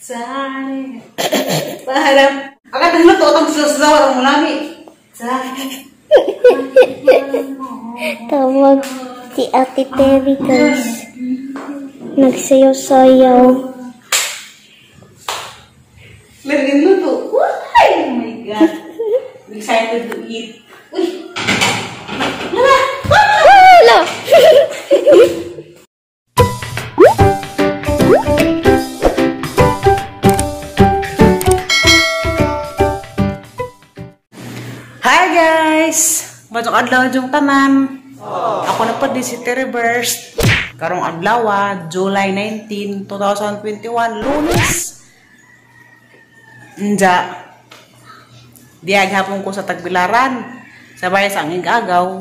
Sani. Parang, agad ang luto, atang susawa ang mulami. Sani. Tawag si Ate Terry, guys. Nagsayaw-sayaw. Meron luto. Oh my God. I'm excited to eat. Uy! Lala! Wala! Hi guys! Maayong adlaw yung tanan. Ako na po di si Terry Burst. Karong adlaw, July 19, 2021, Lunes. Nja. Diag hapon ko sa Tagbilaran. Sabay sa anging agaw.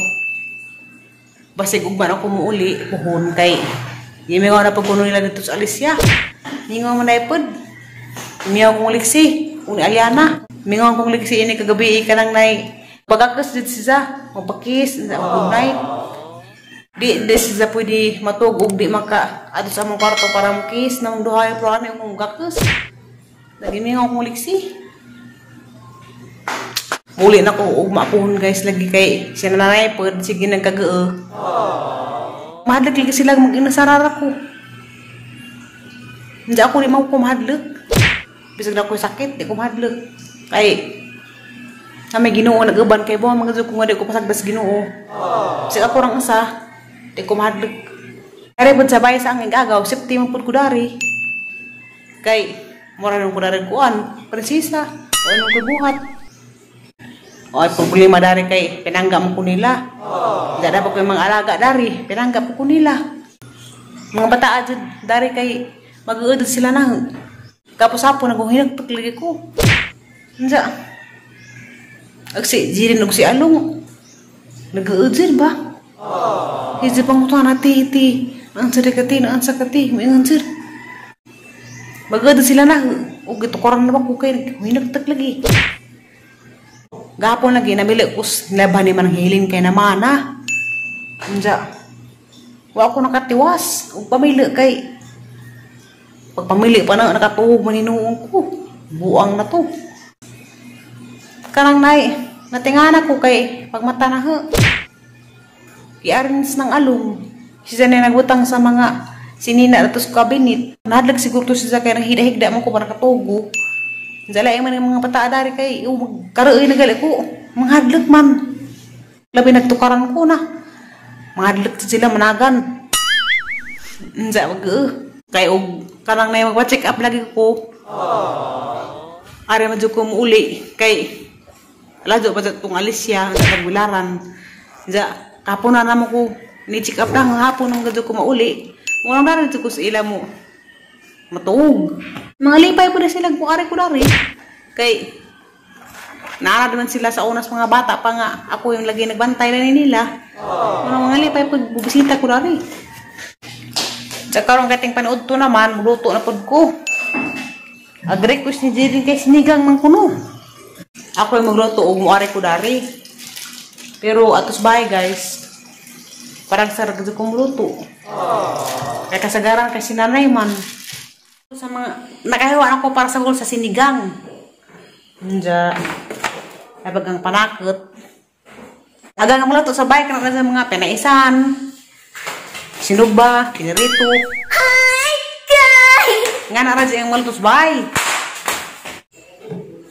Basig ugman ako muuli puhon kay gimingaw na pagkuno nila dito sa Alicia. Mingaw man na ipod. Mingaw kong liksi. Uni Aliana. Mingaw kong liksi ini kagabi ka nang nay. Pagakas dit siya, mapakis, good night. Di siya pwede matug og di maka ato sa among kwarto para mukis nang duha yung programa yung gakas. Lagi mingaw kong liksi. Muli na ko og mapuhon guys lagi kay siya nanay pod sige nagkagao. Mahadlok lagi sila mag-inasarara ko. Hindi ako di mo ko mahadlok. Bisag na ko sakit di ko mahadlok. Kay na may Ginoo nag-uban kay buwan mga ko nga di ko pasagdas Ginoo. Bisag ako rang usa di ko mahadlok. Kare pud sabay sa anging agaw safety man pud ko dari. Kay mura nang ko dari kuan, prinsesa, o anong ko buhat. Oy, problema dari kay pinangga mo ko nila. Hindi dapat ko yung mga alaga dari, pinangga po ko nila. Mga bata jud dari kay mag-uod sila na. Kapos hapon naguhinag pagligi ko. Unsa? Ag si Jirin ug si Along. Nag-uod ba? Hiji pangutan ati iti. Ang sari kati, ang sa kati, may answer. Mag-uod sila na. Ug gitukoran na ba ko kay hinagtag lagi. Gapon lagi namili ko laban ni man hiling kay namana. Unsa? Wa ako nakatiwas og pamili kay pagpamili pa na nakatuog man hinuon ko. Buang na to. Kanang nay, natingana ko kay pagmata na ho. Giarins ng along. Siya na nagbutang sa mga sinina ato sa kabinet. Nahadlag siguro to siya kay nang higda man ko para katugo. Zala man ang mga bata dari kay karoy na gali ko. Manghadlok man. Labi nagtukaran ko na. Manghadlok sila managan. Unsa mag kay og kanang nay magpa-check up lagi ko. Ari man jud ko muuli kay ladyo pa tong Alicia sa Tagbilaran. Unsa kapon na namo ko ni check up na hapon nang gadyo ko mauli. Mo nang dari ko sa ila mo matuog. Mga lipay po na sila kung ari ko dari. Kay naara naman sila sa unas mga bata pa nga. Ako yung lagi nagbantay na nila. Mga lipay po bubisita ko dari. Sa karong kating panood to naman, muluto na pod ko. Ag-request ni Jirin kay sinigang man kuno. Ako yung magluto og muari ko dari. Pero atos bahay guys, parang sarag ko muluto. Kay kasagaran kay sinanay man. Sa mga nakahiwa ako para sa gol sa sinigang. Unja. Abag ang panakot. Agang ang mulato sa bahay kana sa mga pinaisan. Sinuba, pinirito. Hi guys. Nga na ra ang maluto sa bahay.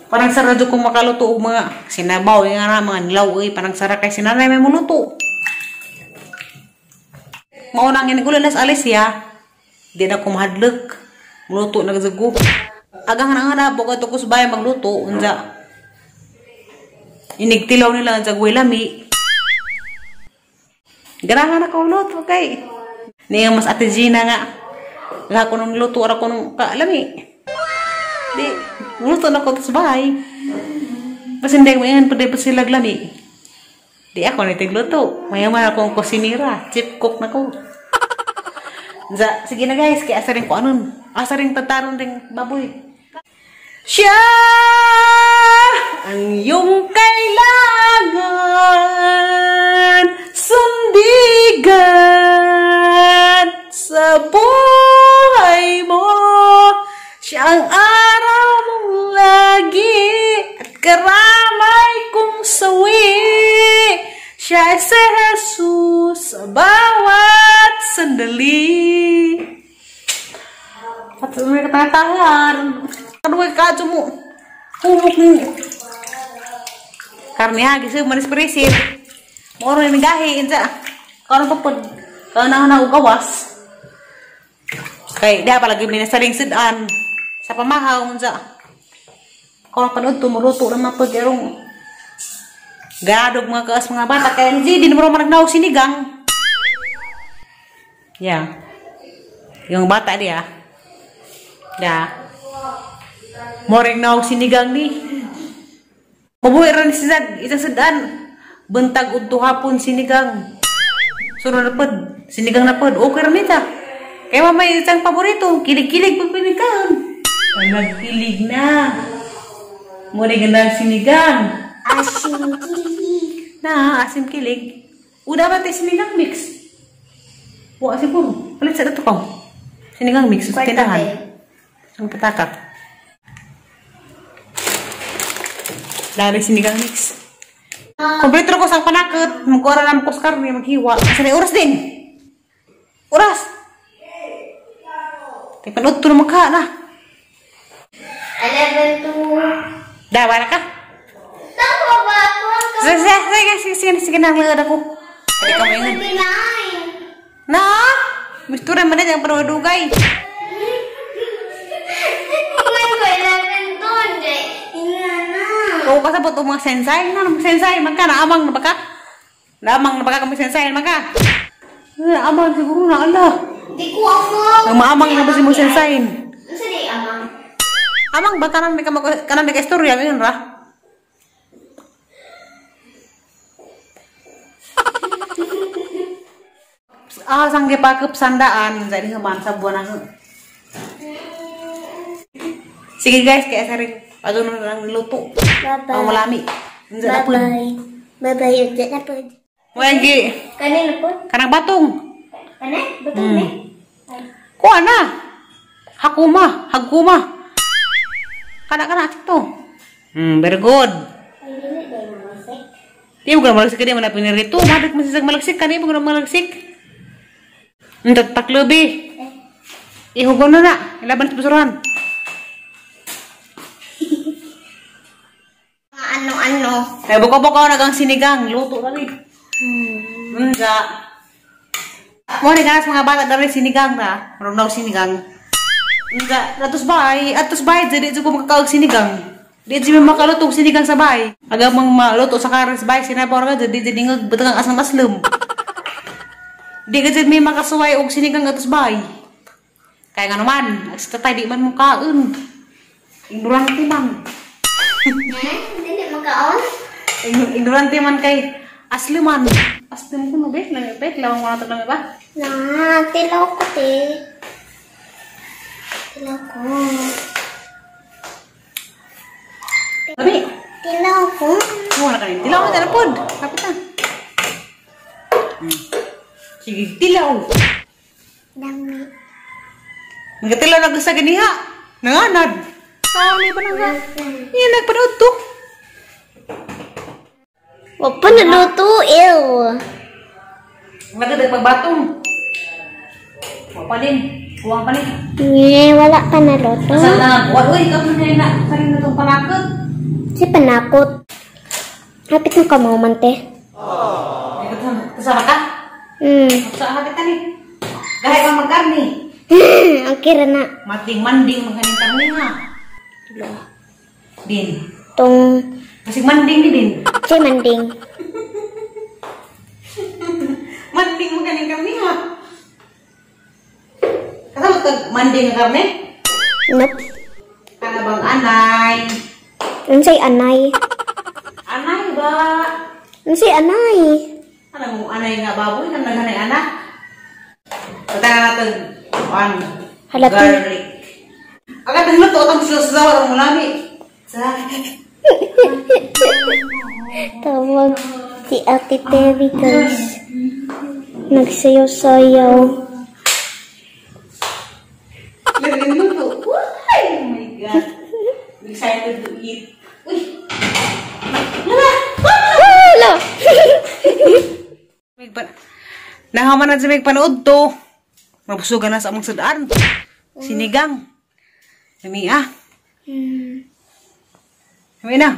Parang sara jud kung makaluto og mga sinabaw nga na mga nilaw oy, parang sara kay sinanay may muluto. Mao nang inigulan nas Alicia. Di na ko mahadlok. Muluto na gud ko. Agang na nga na ko sa bahay magluto unsa. Inigtilaw nila ang sagway lami. Ganahan ako luto kay niya mas Ate Gina nga. Laha ko nung luto ra ko nung kalami. Di luto na ko sa bahay. Basin di mo yan pwede pa sila lami. Di ako na tigluto. Mayaman akong kusinira, chief cook na ko. Sige na guys, kaya asa rin ko anon. Asa rin tataron rin baboy. Siya ang iyong kailangan sandigan sa buhay mo. Siya ang araw mong lagi at karamay kong sawi. Siya ay si Jesus sa bawat sandali. At may katatahan. Ano kay kadyo mo? Humok mo. Karne ha, kasi manis presir. Moro yung gahi, insa. Karon pa pod. Kaon na ugawas. Kay di pa lagi ni saling sudan sa pamahaw unsa. Karon panood to muluto na mapag erong gadog mga kaas mga bata kay hindi din mo man sinigang. Yeah. Yung bata diya. Da. Moreng naog sinigang ni. Mabuhi ra ni si Zag, isang sudan. Bentag udto hapon sinigang. Sunod na pod, sinigang na pod. Okay ra nita. Kaya mamay isang paborito, kilig-kilig pag pinigang. Nagkilig na. Muna ganda sinigang. Asim kilig. Na, asim kilig. Uda ba tayo sinigang mix? Wa siguro. Palit sa dato ko. Sinigang mix sa tindahan. Ang pataka. Dari sinigang mix. Kompleto ko sa panakot. Magkuha na ko sa karne, maghiwa. Sa oras din. Oras. Tay panood to na magka na. 11:02. Da, wala ka? Tama ba? Sige, sige, sige na, mga ako. 11:29. Na? Mistura man na ang panudugay. May ko 11:02. Inga na. Kung kasabot o mga sensay, na mga sensay, magka, naamang na baka? Naamang na baka kami sensay, magka? Naamang siguro na, ala. Di ko amang. Ang maamang na ba si mo sensay? Ano di amang? Amang ba kanang kanang ka istorya yun ra? Ah, sang gipakep sandaan jadi human sa buwan na. Sige guys, kaya sari padung na lang niluto. Bye-bye. Ang malami. Bye-bye. Bye-bye. Unsa na pod. Wagi. Kanino pod? Kanang batong. Kana? Batong ni? Kuha na. Hakuma, haguma. Kana kana to. Very good. Di mo malagsik di mo na pinirito. Madak masisag malagsik kani mo malagsik. Entat paklubi. Ihugon na na. Ilaban sa basuran. Ano-ano. Ay buka-buka na kang sinigang. Luto na rin. Unsa. Mo ni ganas mga bata dari sinigang na. Meron na sinigang. Unsa, atos bay dili jud ko makakaog sinigang. Di jud mi makaluto og sinigang sa bay. Aga mang maluto sa kares bay sinabaw ra jud di jud ingog betang asang aslom. Di ka jud mi makasuway og sinigang atos bay. Kaya nga naman, sa tatay di man mo kaon. Ignorante man. Dili makaon? Ignorante man kay asli man. Asli mo kuno be, lami lawang wala to lami ba? Na, tilaw ko te. Tilaw ko. Lami. Tilaw ko. Wala ka rin. Tilaw ka na pod. Kapit na. Sige, tilaw. Dami. Nagatilaw na sa ganiha. Nanganad. Sali pa na. Yan, nagpanood to. Wag pa naluto, ew. Nagdag pagbatong. Wag pa din. Kuwang pa din. Eh, wala pa naluto. Saan na? Uy, ikaw na na. Saan na itong panakot? Si panakot. Hapit mo ka mo, mante. Kasama ka? Saan ka ni? Gahit ka magkarni. Okay ra na. Mating-manding maganing karni ha. Din. Tong. Kasi manding ni din. Si manding. Manding maganing karni ha. Kasama ka manding nga karne? Nope. Kana bang anay? Unsay anay? Anay ba? Unsay anay? Ano mo anay nga baboy nang naghanay anak? Pagka natin on garlic. Agad nagluto atong saw ang mulami. Sa Tawag si Ate Terry guys. Nagsayaw-sayaw. Nagluto. Uy, God. I'm excited to eat. Uy! Hello! Nahaman na sa may panood to. Mabusugan na sa among sudan. Sinigang. Lami ah. Lami na.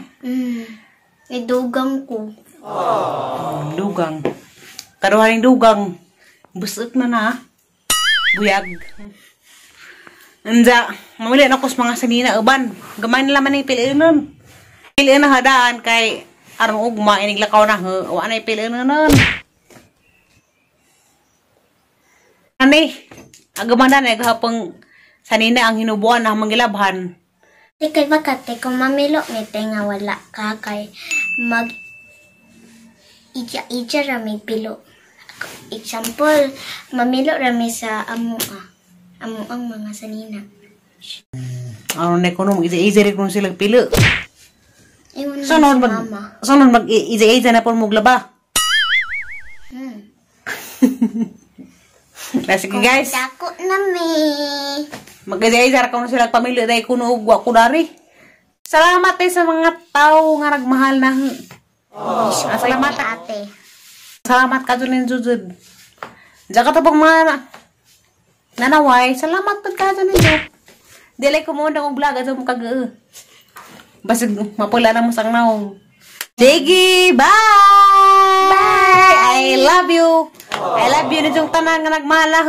May dugang ko. Dugang. Karuhaning dugang. Busok na na. Buyag. Anza, mamili na ko sa mga sanina uban. Gamay na laman ang piliin nun. Piliin na hadaan kay aron ugma iniglakaw na he. Wa na piliin nun. Ani, agaman na gahapong sanina ang hinubuan na mangilabhan. Di kay bakate kung mamilo mi te nga wala ka kay mag ija ija ra mi pilo. Example, mamilo ra mi sa amoa. Amo ang mga sanina. Aron na kuno mag ija rin kuno sila pilo. Ingon Sunod si mag mama. Sunod mag ija na pud moglaba. Sige guys. Dako na mi. Mag-ija ra kuno sila pamilya dai kuno og wa ko dari. Salamat eh sa mga tao nga nagmahal na. Oh, salamat ate. Salamat ka dun jud. Diyan ka to pag mga nanaway, salamat pag ka dun ninyo. Dili ko mo og vlog ato mo kag basig mapula na mo sang naong. Sige, bye! Bye! I love you. I love you ninyong tanan nga nagmahal na.